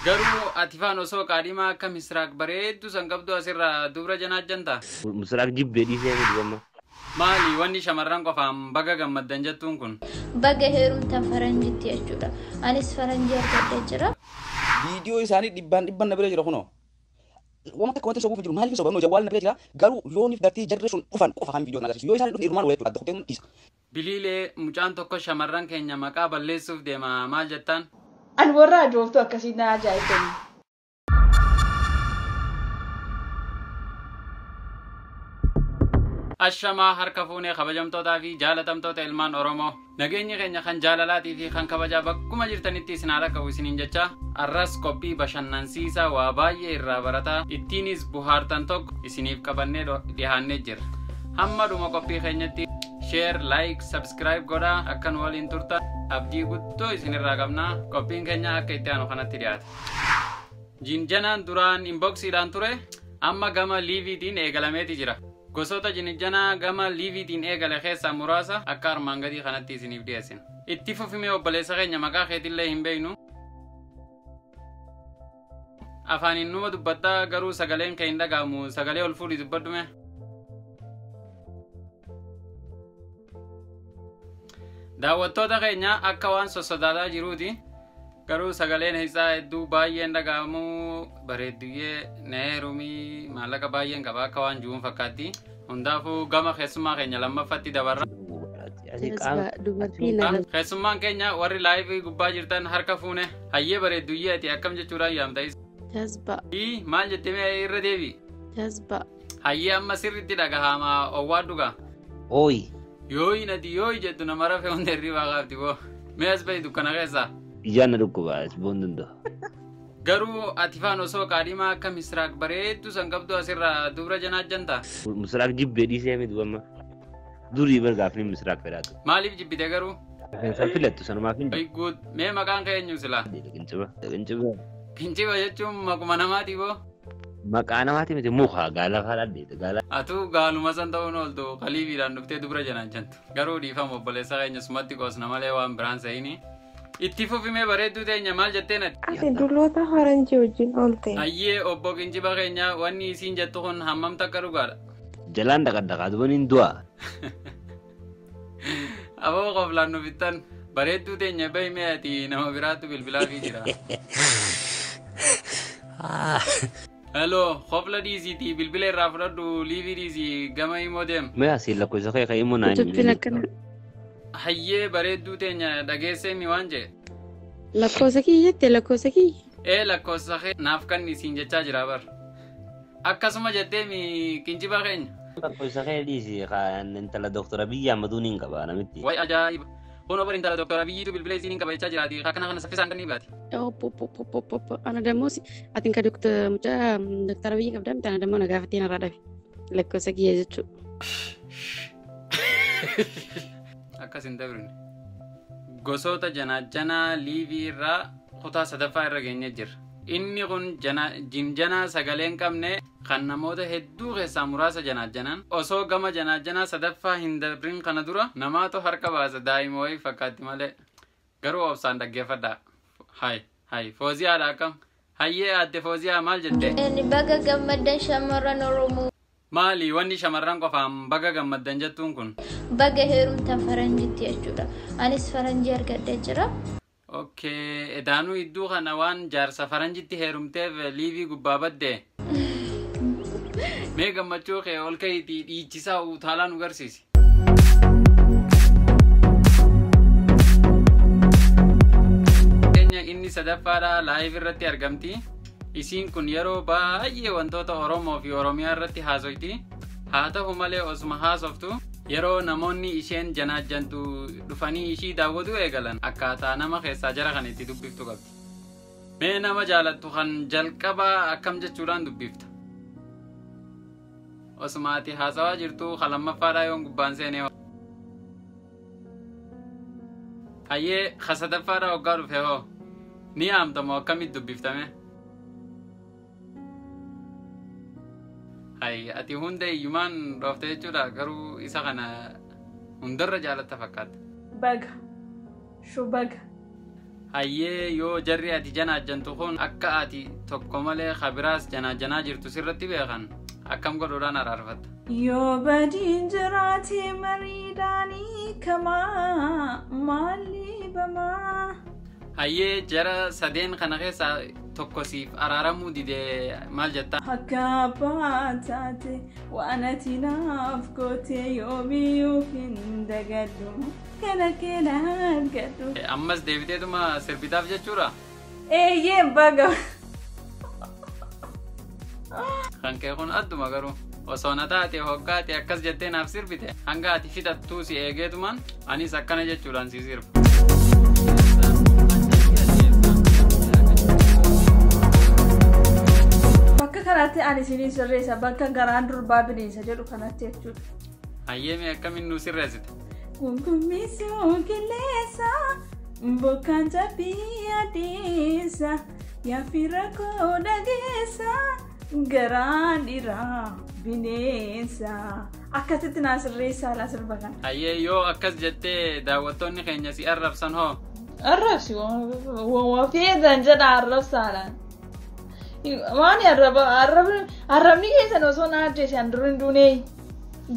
Garuu ati faan osoo qaadhimaa akka Misraaq bareedduu san qabdu asirraa dubra janaajjanta. Misraaq jibbee dhiisee miti amma. Maali wanni shamarran qofaan baga gammaddan jettuun kun? Baga heerumtan faranjitti jechuudha. Anis faranjii argadhee jira. Viidiyoo isaanii dhibbaan dhibban na bira jira kunoo. Waan takka wanti sobuuf hin jiru maaliif soba jawwaal na bira jira garuu yooniif gartee jarri sun dhufan qofa kan viidiyoo na agarsiisu yoo isaan dhufan irrumaan wayii adda kuteen dhiisa. Biliilee mucaan tokko shamarran keenya maqaa balleessuuf deema maal jettaan? Ani warra ajooftuu akkasii na ajaa'ibani. Ashamaa harka fuunee kabajamtootaa fi jaalatamtoota ilmaan Oromoo. Nageenyi keenya kan jaalalaatii fi kan kabajaa bakkuma jirtanitti isin haa dhaqqabu isiniin jecha arras qophii bashannansiisaa waa baay'ee irraa barataa ittiinis buhaartan tokko isiniif qabannee dhiyaannee jirra. Hamma dhuma qophii keenyatti share, like, subscribe godhaa akka nu waliin turtan abdii guddoo isinirraa qabnaa qophiin keenya akka itti aanu kanatti dhiyaata. Jinjanaan duraan inboxiidhaan ture amma gama liiviitiin eegalameeti jira. Gosoota jinjanaa gama liiviitiin eegale keessaa muraasa akka armaan gadii kanatti isiniif dhiyeessina. Itti fufimee obboleessa keenya maqaa keetillee hin beeknu. Afaaniin numa dubbattaa garuu sagaleen kee hin dhaga'amu sagalee ol fuudhii dubbadhume. Daawwattoota keenya akka waan sossodaataa jiruuti. Garuu sagaleen isaa hedduu baay'een dhaga'amu bareedduyyee na heerumii maallaqa baay'een qaba akka waan jiruun fakkaatti. Hundaafuu gama keessummaa keenya lammaffaatti dabarra. Dubartii na Keessummaan keenya warri laayivii gubbaa jirtan harka fuune hayyee bareedduyyee ati akkam jechuudhaan yaamta isa. jazba Maal jettee mee irra deebi? jazba Hayyee amma sirriitti dhagahama owwaa dhuga. Ooyi. Yooyi nati yooyi jettu nama rafee hunda hirribaa qaabdi boo. Mee as bahi dukkana keessaa. Ijaan na dhukkuba as boon danda'u. Garuu ati faan osoo qaadhimaa akka Misraaq bareedduu san qabdu asirraa dubra janaajjanta. Misraaq jibbee dhiisee miti amma. Durii bar gaafni Misraaq fedhaatu. Maaliif jibbite garuu? Rifeensa filattu sanumaaf hin Ay guut mee maqaan kee eenyu silaa? jibbe. Qinciba. Qinciba. Kinciba jechuun maquma namaati boo. Maqaa namaati miti muka gaala fa'aa dhadheeta gaala. Atuu gaaluma san ta'uun ooltu qaliibiidhaan dhuftee dubra janaajjantu. Garuu dhiifama obboleessa keenya sumatti qoosna malee waan biraan se'ini. Itti fufimee bareedduu teenya maal jetteen ati? Ati duloota faranjii wajjin oolte. Hayyee obbo Kinciba keenya wanni isiin jettu kun hammam takka dhugaadha? Jalaan dhaqadhaqaa dubaniin du'a. Aboo qoflaan nu fixxan bareedduu teenya bahimee ati nama biraattu bilbilaafii jira. Hello, qofla dhiisiitii bilbila irraa fudhadhu liivii dhiisii gama himoo deem. Mee asii lakkoofsa kee kan himu naan Dubbiin akkana Hayyee bareedduu teenya dhageessee mi waan jee? lakkoofsa kiyya jette lakkoofsa kiyya. Ee lakkoofsa kee naaf kan isiin jechaa jira bar. Akkasuma jettee mi kinciba keenya. Lakkoofsa kee dhiisii kan intala doktora biyya ammaduun hin qaba namitti. Way ajaa'iba. Kun obar intala doktora biyyiitu bilbila isiin hin qaba jechaa jiraati. Akkana kana saffisaan kan ni baati. Oppooppooppooppo ana dammoo atiin ka doktora mucaa doktora biyya qabdaa miti ana dammoo na gaafatee narraa dhabe lakkoofsa kiyya jechuudha. Akkas hin dabrine. Gosoota janaajjanaa liivii irraa kutaa sadaffaa irra geenyee jirra. Inni kun jinjanaa sagalee hin qabne kan namoota hedduu keessaa muraasa janaajjanaan osoo gama janaajjanaa sadaffaa hin dabrin kana dura namaatu harka baasa daa'ima wayii fakkaatti malee garuu obsaan dhaggeeffadhaa. Hay hay fooziyaadha akkam hayyee aadde fooziyaa maal jette? Inni baga gammaddan shamarran Oromoo. Maali wanni shamarran qofaan baga gammaddan jettuun kun? Baga heerumtan faranjitti jechuudha. Anis faranjii argadhee jira. Okay, edaanuu iddoo kana waan jaarsa faranjitti heerumteef liivii gubbaa badde. Mee gammachuu kee ol ka'iitii dhiichisaa utaalaa nu garsiisi. Keenya inni sadaffaadha laayiv irratti argamti. Isiin kun yeroo baay'ee wantoota Oromoo fi Oromiyaa irratti haasoyti. Haa ta'u malee osuma haasoftu yeroo namoonni isheen janaajjantu dhufanii ishii daawwatu eegalan akkaataa nama keessaa jara kan itti dubbiftu qabdi. Mee nama jaalattu kan jalqabaa akkam jechuudhaan dubbifta? Osuma ati haasawaa jirtu kan lammaffaadhaa yoon gubbaan seenee hoo? Hayyee ka sadaffaadhaa hoggaa dhufe hoo? Ni yaamta moo akkamitti dubbiftame? Hay ati hunda iyyumaan dhoofte jechuudha garuu isa kana hundarra jaalatta fakkaata. Baga. Shubaga. Hayyee, yoo jarri ati janaajjantu kun akka ati tokko malee kabiraas janaajjanaa jirtu sirratti beekan, akkam godhuudhaan araarfatta? Yoo badiin jiraate mariidhaanii kamaa maalli bamaa. Hayyee, jara sadeen kana keessaa tokko siif araaramuu dide, maal jettaa? Akka abbaa taate waan ati naaf goote yoomiyyuu hin dagadhu, kana keena argadhu. Ammas deebiteetuma sirbitaaf jechuudha? Eeyyee, baga. Kan kee kun adduma garuu. Osoo na taate, hoggaate akkas jettee naaf sirbite, hanga ati fixattuu si eegeetumaan anis akkana jechuudhaan si sirba. Bakka kanatti ani isinii sirreessa, bakka garaan durbaa bineensa jedhu kanatti jechuudha. Hayyee, mee akkamiin nuu sirreessite? Gungummisuu qilleensa bokkaan cabbii adeessa, yaa koo dhageessa, garaan dhiiraa bineensa. Akkasitti naa sirreessaa laa sirba kana. Hayyee, yoo akkas jettee daawwattoonni keenya si arrabsan hoo? Arrabsi waan feetan jedha, arrabsaadhaan. Waan arrabni keessan osoo na ajjeese an dur hin duunee.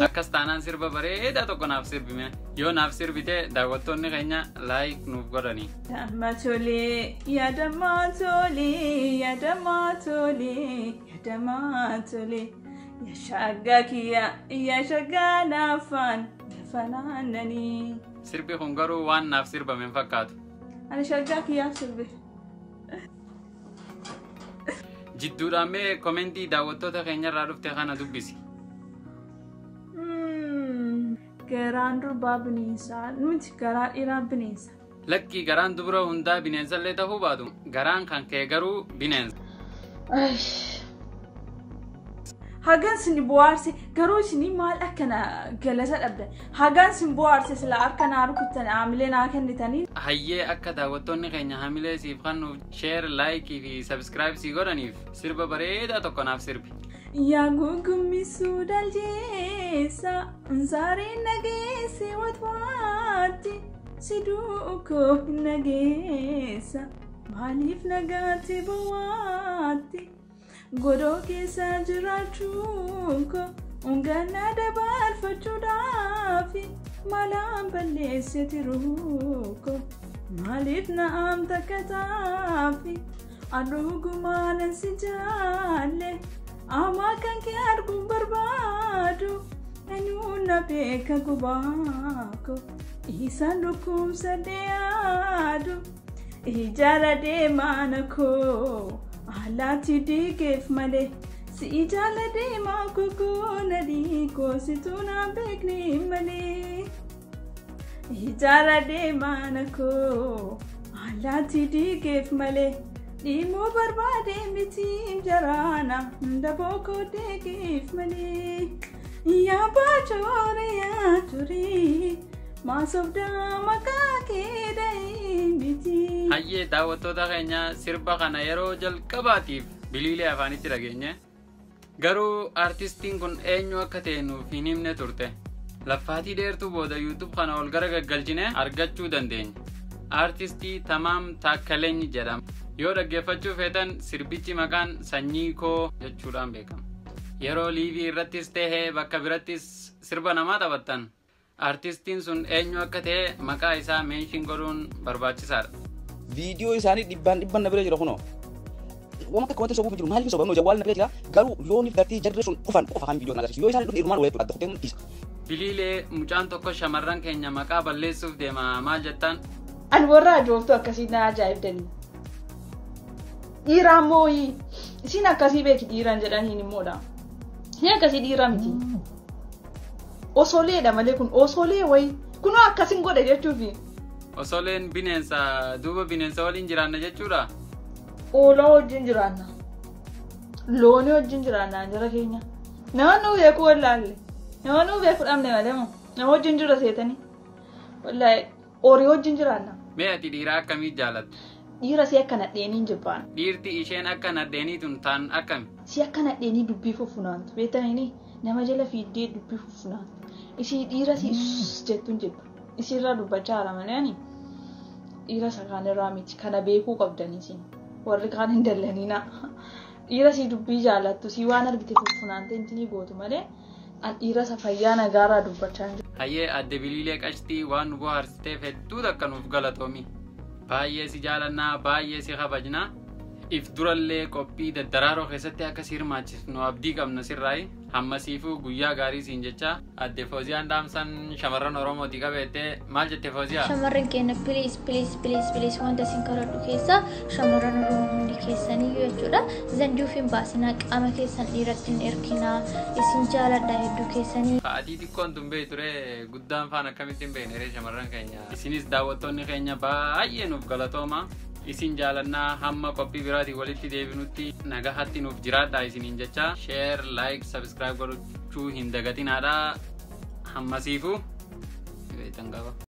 Akkas taanaan sirba bareedaa tokko naaf sirbime. Yoo naaf sirbite, daawwattoonni keenya like nuuf godhani. Yaadama tolee, yaadama tolee, yaadama tolee, yaadama tolee. Yaa shaggaa kiyya, yaa shaggaa naafaan lafa naannanii. Sirbi kun garuu waan naaf sirbame hin fakkaatu. Ani shaggaa kiyyaaf sirbe. Jidduudhaan mee komentii daawwattoota keenyarraa dhufte kana dubbisi. Garaan durbaa bineensa, nuti garaa dhiiraa bineensa. Lakkii, garaan dubra hundaa bineensallee ta'uu baatu, garaan kan kee garuu bineensa. Hagan sin bohaarse garuu isinii maal akkana galata dhabdan? Hagan sin bohaarse, sila harka naa rukuttan, haamilee naa kennitanii. Hayyee, akka daawwattoonni keenya hamilee siif kennuuf, share, like fi subscribe sii godhaniif, sirba bareedaa tokko naaf sirbi. Yaa gugummisuu daljeessa, saareen nageesse watwaatti, si duukoo hin nageessa, maaliif nagaatti bowaatti, godoo keessa jiraachuun koo unganna dabarfachuudhaaf, malaan balleesse tiruukoo, maaliif na amta kataafi, adhugumaan si jaalle. Amma kan kee arguun barbaadu, eenyuun na beeka gubaako, isaan dhukkubsadhee yaadu, ijaara deemaa koo alaatti diigeef malee, si ijaala deemaa koo na dhiikoo, situu na beekne malee, ijaara deemaa koo alaatti diigeef malee. Dhimuu barbaade miti jaraana daboo koo deegeef malee. Yaa baachoore, yaa turii, maasoofdaa maqaa kee da'ee miti. Hayyee, daawwattoota keenya, sirba kana yeroo jalqabaatiif biliilee afaanitti dhageenye. Garuu aartistiin kun eenyu akka ta'e nuuf hin himne turte. Laffaatii dheertuu booda YouTube kana ol gara gaggalchine argachuu dandeenya. Aartistii Tamaam Taakkaleny jedhama. Yoo dhaggeeffachuu feetan, sirbichi maqaan Sanyii Koo jechuudhaan beekama. Yeroo live irrattis ta'ee bakka birattis sirba namaa taphattan, aartistiin sun eenyu akka ta'e maqaa isaa mention godhuun barbaachisaadha. Viidiyoo isaanii dhibbaan dhibban na bira jira kunoo. Waan takka wanti sobuuf hin jiru. Maaliif soba? Jawwaal na bira jira, garuu yoo ni gartee jarri sun dhufan qofa kan viidiyoo na agarsiisu. Yoo isaan dhufne irumaan wayii adda kuteen dhiisa. Biliilee, mucaan tokko shamarran keenya maqaa balleessuuf deema, maal jettaan? Ani warra ajooftu akkasii na ajaa'ibdanii. Dhiiraa mooyii isin akkasii beeki, dhiiraan jedhaniin immoodha. Isin akkasii dhiira miti. Osoleedha malee, kun osolee wayi. Kunoo akkasin godhe jechuufi. Osoleen bineensa, duuba bineensa waliin jiraanna jechuudha. Hoolaa wajjin jiraanna. Loonii wajjin jiraanna jara keenya. Nama nuu beeku wallaalle. Nama nuu beeku dhabne malee moo. Nama wajjin jira seetanii. Wallaahi, horii wajjin jiraanna. Mee ati dhiira akkamii jaalatta? Dhiira si akka nadheeniin jibbaan. Dhiirti isheen akka nadheenii tun taan akkami? Si akka nadheenii dubbii fuffunaantu. Beektanii, nama jala fiiddee dubbii fuffunaantu. Isii dhiira si jettuun jibba. Isiirraa dubbachaa jira malee ani. Dhiira isa kaan irraa miti. Kana beekuu qabdanii isin. Warri kaan hin dallanina. Dhiira sii dubbii jaalattu sii waan argite fuffunaantee intinii gootu malee an dhiira isa fayyaa nagaarraa dubbachaa hin jiru. Hayyee adde Biliilee Qashtii, waan nu bohaarsiteef hedduu takka nuuf galatoomi. Baay'ee si jaalannaa, baay'ee si kabajnaa. If durallee qophii daddaraaroo keessatti akka si hirmaachisnu abdii qabna sirraayi. Hammasiifuu guyyaa gaarii siin jecha. Adde Fooziyaan dhaamsan shamarran Oromooti qabeettee maal jette, Fooziyaa? Shamarran keenya, please, please, please, please, wanta isin kadhadhu keessa shamarran Oromoo hundi keessaniyyuu jechuudha. Zanjuuf hin baasinaa, qaama keessan dhiiratti hin erkinaa. Isin jaaladha hedduu keessanii. Sa'aatii xiqqoon tun beektu ture guddaan faan akkamitti hin beekne ree shamarran keenya. Isinis daawwattoonni keenya baay'ee nuuf galatooma. Isin jaalannaa, hamma qophii biraatiin walitti deebinutti nagahatti nuuf jiraadha isiniin jecha. Share, like, subscribe gochuu hin dagatinaadha. Hammasiifuu. Beektan qaba.